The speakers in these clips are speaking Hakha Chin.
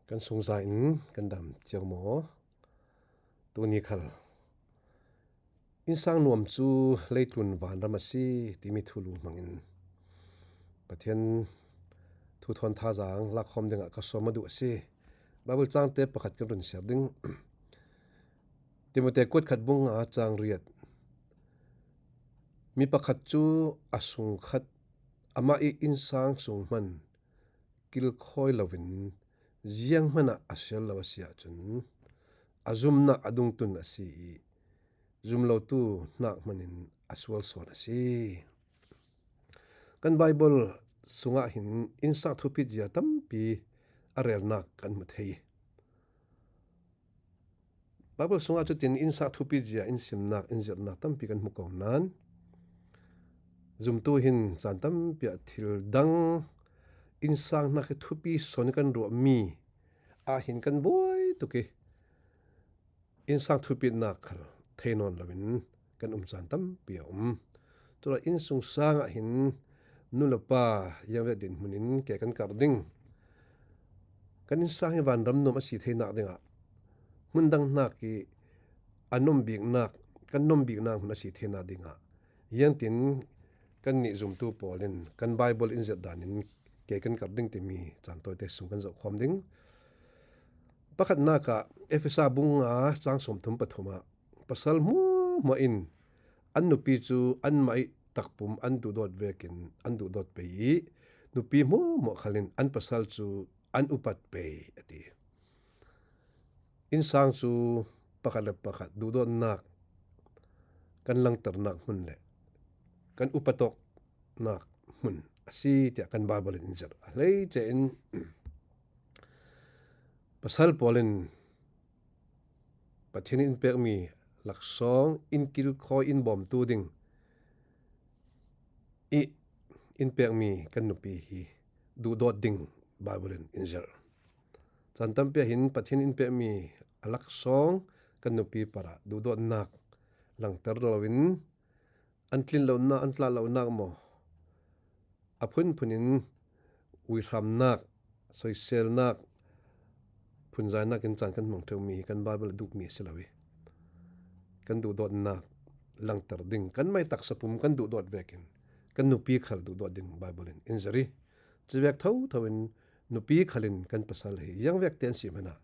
Kan sungzai in kan dam cio maw? Tuni khal innsang nuam cu leitlun vanram a si timi thulu hmang in Pathian thuthawn thazaang lakkhawm dingah ka sawm a duh a si. Bible caang te pakhat kan run share ding. Timote kuat khat bung ah caang riat. Mi pakhat cu a sungkhat amah i innsang sung hman kilkhawi loin zianghmanh ah a sial lo a si ahcun a zumnak a dungtun a si i zumlotu hnak hmanh in a sual sawn a si. Kan Baibal sungah hin innsak thupit zia tampi a relnak kan hmu thei. Baibal sungah cutin innsak thupi zia in simnak in zirhnak tampi kan hmu ko nain zumtu hin caan tampi ah thil dang innsangnak hi thupi sawn kan ruahmi ahhin kan buai tuk i innsang thupitnak khal thei nawn loin kan um caan tampi a um. Cula innsung sang ahhin nu le pa iangve dinhmun in ke kan karh ding. Kan innsang hi vanram nuam a si theinak dingah hmundang hnak i a nom biknak kan nom biknak hmun a si theinak dingah iangtin kan nih zumtu pawl in kan Bible in zirh dan in ke kan karh ding timi caan tawite sung kan zoh khawm ding. Pakhatnak ah Efesa bung ah caang 33 ah pasal hmuahhmuah in an nupi cu anmah i takpum an duhdawt vekin an duhdawt pei i nupi hmuahhmuah khal in an pasal cu an upat pei a ti. Innsang cu pakhat le pakhat duhdawtnak kan langhternak hmun le kan upatawknak hmun a si tiah kan Baibal in zerh. A hleice in pasal pawl in Pathian in pekmi laksawng inn kilkhawi in bawmtu ding i in pekmi kan nupi hi duhdawt ding Baibal in in zerh. Caan tampi ah hin Pathian in pekmi a laksawng kan nupi parah duhdawtnak langhter loin an tlin lonak an tla lonak maw a phunphun in uihramnak soiselnak phunzainak in caan kan hmang ṭheumi hi kan Bible a duhmi a si lo i kan duhdawtnak langhter ding kan mei taksa pum kan duhdawt vekin kan nupi khal duhdawt ding Bible in in zari civek thotho in nupi khal in kan pasal hi iangvek te an si hmanh ah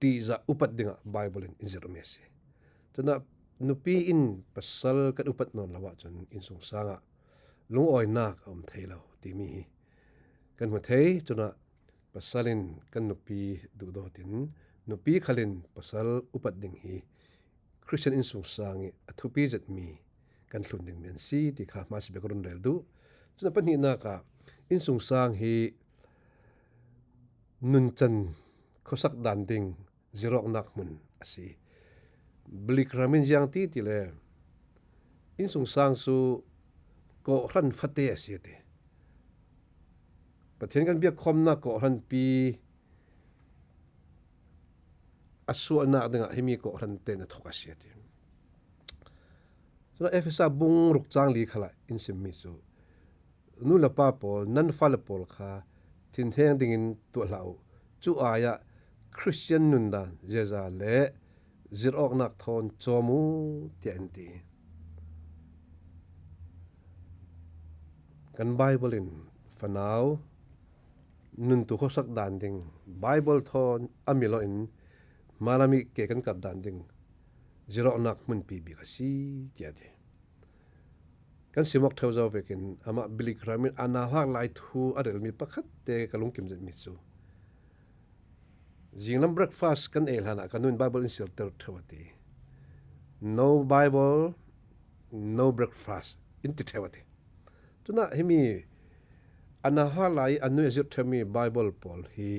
ṭihzah upat dingah Bible in in zirhmi a si. Cun nupi in pasal kan upat nawn lo ahcun innsung sang ah lungawinak a um thei lo timi hi kan hmu thei. Cun pasal in kan nupi duhdawt in nupi khal in pasal upat ding hi Christian innsung sang i a thupi zetmi kan hlun dingmi an si ti kha hma si bik run rel duh. Cun pahnihnak ah innsung sang hi nuncan khuasak dan ding zirawknak hmun a si. Blik ram in ziang ti ti le innsung sang cu kawhhran fate a si a ti. Pathian kan biakkhawmnak kawhhran pi a suahnak dingah himi kawhhran te na thawk a si a ti. Cun Efesa bung ruk cang li khala in simmi cu nu le pa pawl nan fale pawl kha thinheng dingin tuah hlah u. Cu ai ah Christian nundan ziaza le zirh awknak thawn cawm u tiah an ti. Kan Bible in fanau nuntu khuasak dan ding Bible thawn a milo in malami ke kan kap dan ding ziroknak hmunpi bik a si tiah a ti. Kan simok theo zo vekin amah Billy Graham in ana hak lai thu a relmi pakhat te ka lungkim zetmi cu zinglam breakfast kan ei hlan ah kan nun Bible in silter theo a ti. No Bible, no breakfast in ti theo a ti. Tuna himi ana ha lai anu a zir themi Bible pawl hi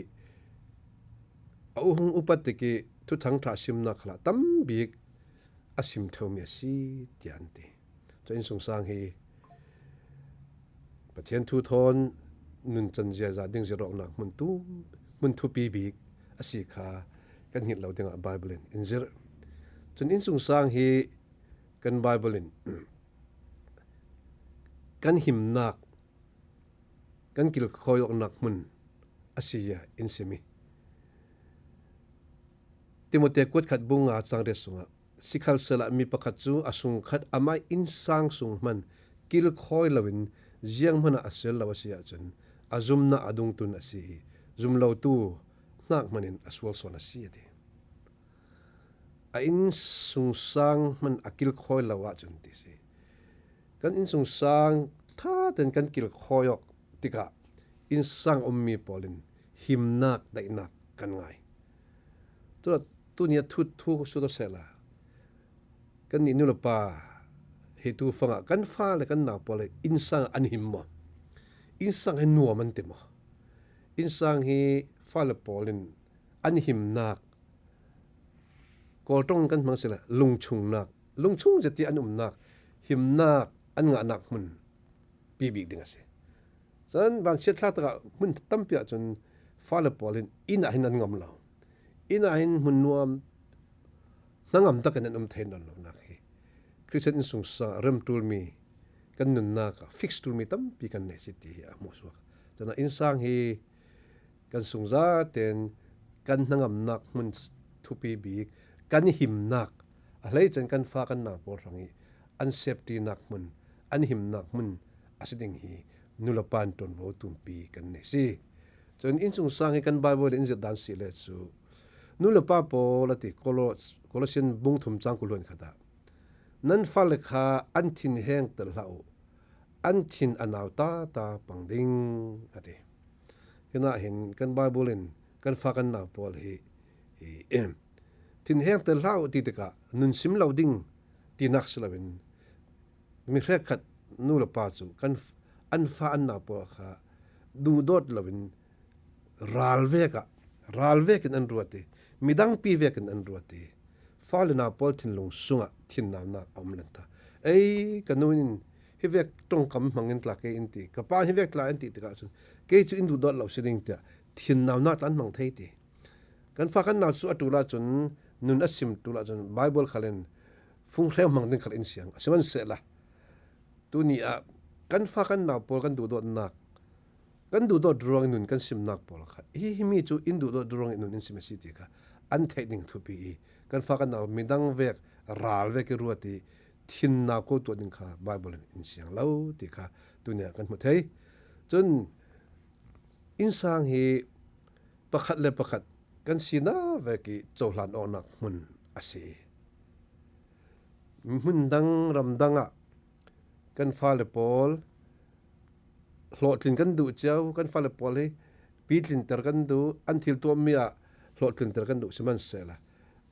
a uhung upat tiki thuthang tha simnak khala tam bik a sim theomi a si tiah an ti. Cu innsung sang hi Pathian thu thawn nuncan ziaza ding zirawknak hmun tu hmun thupi bik a si kha kan hngilh lo dingah Bible in in zirh. Cun innsung sang hi kan Bible in kan himnak kan kilkhawi awknak hmun a si in simi. Timote kuat khat bung nga cang riat sungah sikhal sel ah mi pakhat cu a sungkhat amah inn sang sung hman kil khawi loin ziang hmanh ah a sel lo a si ahcun a zumnak a dungtun a si i zumlotu hnak hmanh in a sual sawn a si a ti. A inn sungsang hmanh a kil khawi lo ahcun ti si. Kan inn sungsang tha tein kan kil khawi awk tikah inn sang ummi pawl in himnak daihnak kan ngai. Tuni ah thut thu su to sehla kan nih nulepa he tu fangah kan fa le kan nau pawl innsang an him maw? Innsang hi nuam an ti maw? Innsang hi fale pawl in an himnak Kawlṭong kan hmang sila lungchungnak lungchung zeti an umnak himnak an ngahnak hmun pi bik ding a si. Cun vanchiat thla tikah hmun tampi ahcun fale pawl hin inn ah hin an ngam lo. Inn ah hin hmun nuam hnangam takin an um thai nawn lonak hi Christian innsung sang ah remṭulmi kan nunnak ah fix ṭulmi tampi kan nei si ti hi a hmuh suak. Cun innsang hi kan sungza tein kan hnangamnak hmun thupi bik kan himnak a hleicen kan fa kan nau pawl hrang i an safety nak hmun an himnak hmun a si ding hi nulepa an ṭuanvo tumpi kan nei si. Cun innchung sang hi kan Bible in zir dan si le cu nulepa pawl a ti Colossian bung thum cang kuluan khat ah nan fale kha an thin heng tel hlah u an thin a nau ta ta pang ding a ti. Hina hin kan Bible in kan fa kan nau pawl hi thin heng tel hlah u ti tikah nun sim lo ding tinak si loin mi hrekhat nu le pa cu kan an fa an nau pawl kha duhdawt loin ral vek ah ral vek in an ruat i midang pi vek in an ruat i fale nau pawl thinlung sungah thinnaunak a um lan ta ei ka nu in hi vek tongkam hmang in tla ke in ti ka pa hi vek tla in ti tikah cun kei cu in duhdawt lo si ding tiah thinnaunak tlan hmang thei ti kan fa kan nau cu atu la cun nun a sim tu la cun bible khal in funghreu hmang ding khal in siang sihmanhsehlaw tuni ah kan fa kan nau pawl kan duhdawtnak kan duhdawt ruang nun kan simnak pawl kha hi hi mi cu in duhdawt ruang in nun in sim a si ti kha an theih ding thupi i kan fa kan nau midang vek ral vek i ruat i thinna ko tuah ding kha Bible in in siang lo ti kha tuni ah kan hmu thei cun innsang hi pakhat le pakhat kan sina vek i cohlan awknak hmun a si. Hmun dang ramdang ah kan fale pawl hlawhtlin kan duh cio. Kan fale pawl hi pitlinter kan duh. An thil tuahmi ah hlawhtlinter kan duh sihmanhsehlaw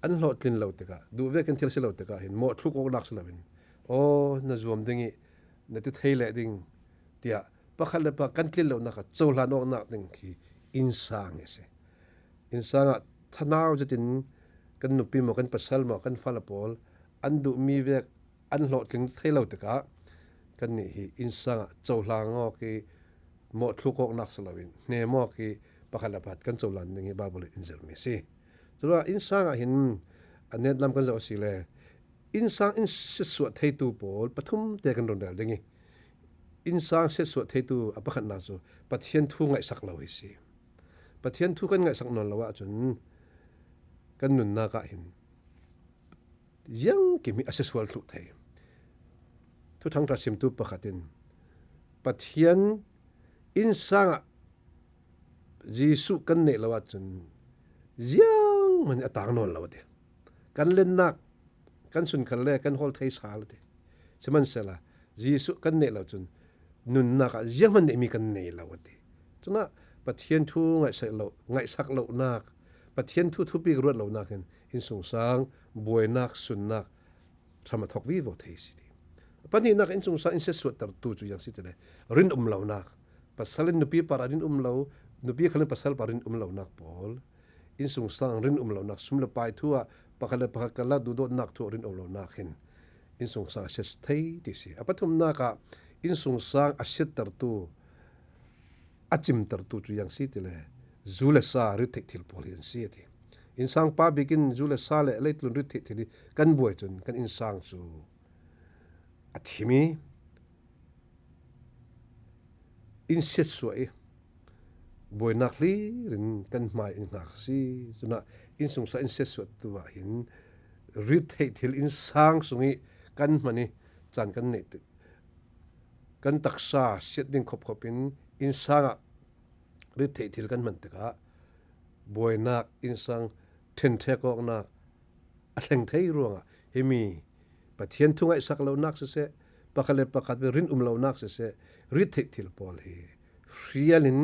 an hlawhtlin lo tikah duh ve kan thil si lo tikah hin mawhthluk awknak si loin aw na zuam ding i na ti thei leh ding tiah pakhat le pakhat kan tlin lonak ah cohlan awknak ding khi innsang a si. Innsang ah thanau zetin kan nupi maw kan pasal maw kan fale pawl an duhmi vek an hlawhtling thei lo tikah kannih hi innsang ah cohlang awk i mawhthluk awknak si loin hnem awk i pakhat le pakhat kan cohlan ding hi Bible in zirmi a si. Cucaah innsang ah hin a net lam kan zoh a si le innsang in sitsuah theitu pawl pathum te kan ron rel ding i innsang sitsuah theitu a pakhatnak cu Pathian thu ngaihsak lo hi si. Pathian thu kan ngaihsak nawn lo ahcun kan nunnak ah hin ziang kim hi a si sual thluh thei. Thuthang ṭha simtu pakhat in Pathian innsang ah Jesuh kan neih lo ahcun ziang hmanh a tang nawn lo a ti. Kan lennak kan sunkhal le kan hawl thei sal a ti. Sihmanhsehlaw Jesuh kan neih lo cun nunnak ah ziang hmanh neihmi kan nei lo a ti. Cunah Pathian thu ngaihsak lo ngaihsak lonak Pathian thu thupi ruat lonak in innsungsang buainak sunnak hram a thok vi vo thei si ti. Pahnihnak innsungsang in setsuattertu cu yang si ti le rin um lonak pasal in nupi par rin um lo nupi khal in pasal par rin um lonak pawl innsungsang rin um lonak sum le pai thu ah pakhat le pakhat kala duhdawtnak thu rin um lonak hin innsungsang a set thei ti si. A pathumnak ah innsungsang a settertu a cimtertu cu yang si ti le zu le sa rit theih thil pawl hi an si a ti. Innsang pa bik in zu le sa le leitlun rit theih thil hi kan buai cun kan innsang cu a thim i inn siat suah i Buainak hlir in kan hmai in hngak si. Cunah innsung sa in siatsuat tu ah hin rit theih thil in sang sung i kan hman i caan kan neih tik kan taksa siat ding khop khop in innsang ah rit theih thil kan hman tikah buainak innsang ṭhenṭhek awknak a thleng thei ruangah himi Pathian thu ngaihsak lonak siseh, pakhat le pakhat rin um lonak siseh, rit theih thil pawl hi hrial in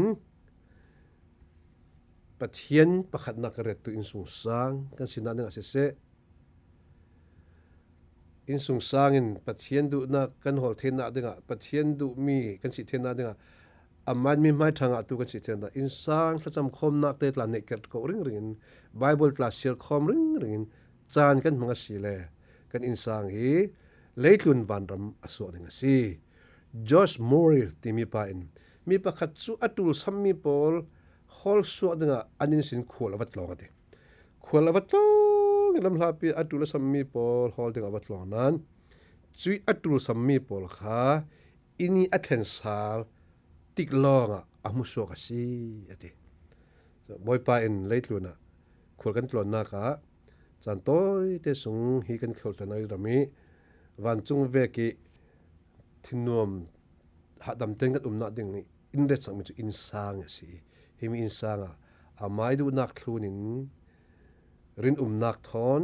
Pathian pakhatnak rettu innsung sang kan sinak ding ah siseh, innsung sang in Pathian duhnak kan hawl thenak dingah, Pathian duhmi kan si thenak dingah, aman mi hmai ṭha ngah tu kan si thenak innsang thlacam khawmnak te tla neih ko ring ring in Bible tla share khawm ring ring in caan kan hmang a si le kan innsang hi leitlun vanram a sawh ding a si. George Murray timi pa in mi pakhat cu a ṭul sammi pawl hawl suah dingah an inn sin khual a va tlawng a ti. Khual a va tlawng i lamhlapi a ṭul a sammi pawl hawl dingah a va tlawng nain cui a ṭul sammi pawl kha inn i a thlen sal tik lawngah a hmu suak a si a ti. Bawipa in leitlun ah khual kan tlawnnak ah caan tawite sung hi kan kheltan ai ram i vancung vek i thinnuam hahdam ten kan umnak ding i inn ret cangmi cu inn sang a si. Hi mi inn sang ah amai duhnak thlun in rin umnak thawn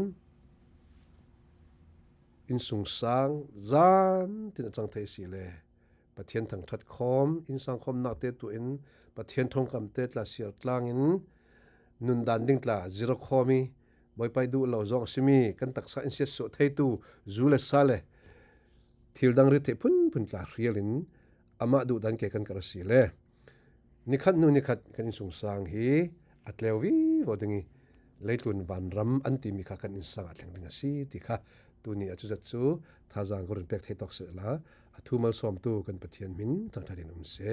innsung sang zan tin a cang thei si le Pathian thangthat khawm innsang khawmnak te tu in Pathian thongkam te tla siar tlang in nundan ding tla zira khawm i Bawipa duh lo zong a simi kan taksa in siat theitu zu le sa le thil dang rit the phunphun tla hrial in amah duh dan ke kan kar si le nikhat hnu nikhat kan insung sang hi a tleu vi vo ding i leitlun vanram an timi kha kan insang a thleng ding a si ti kha tuni a cu zat cu thazang ko rin pek thei tok se la a thu mal som tu kan Pathian min thangthat in um se.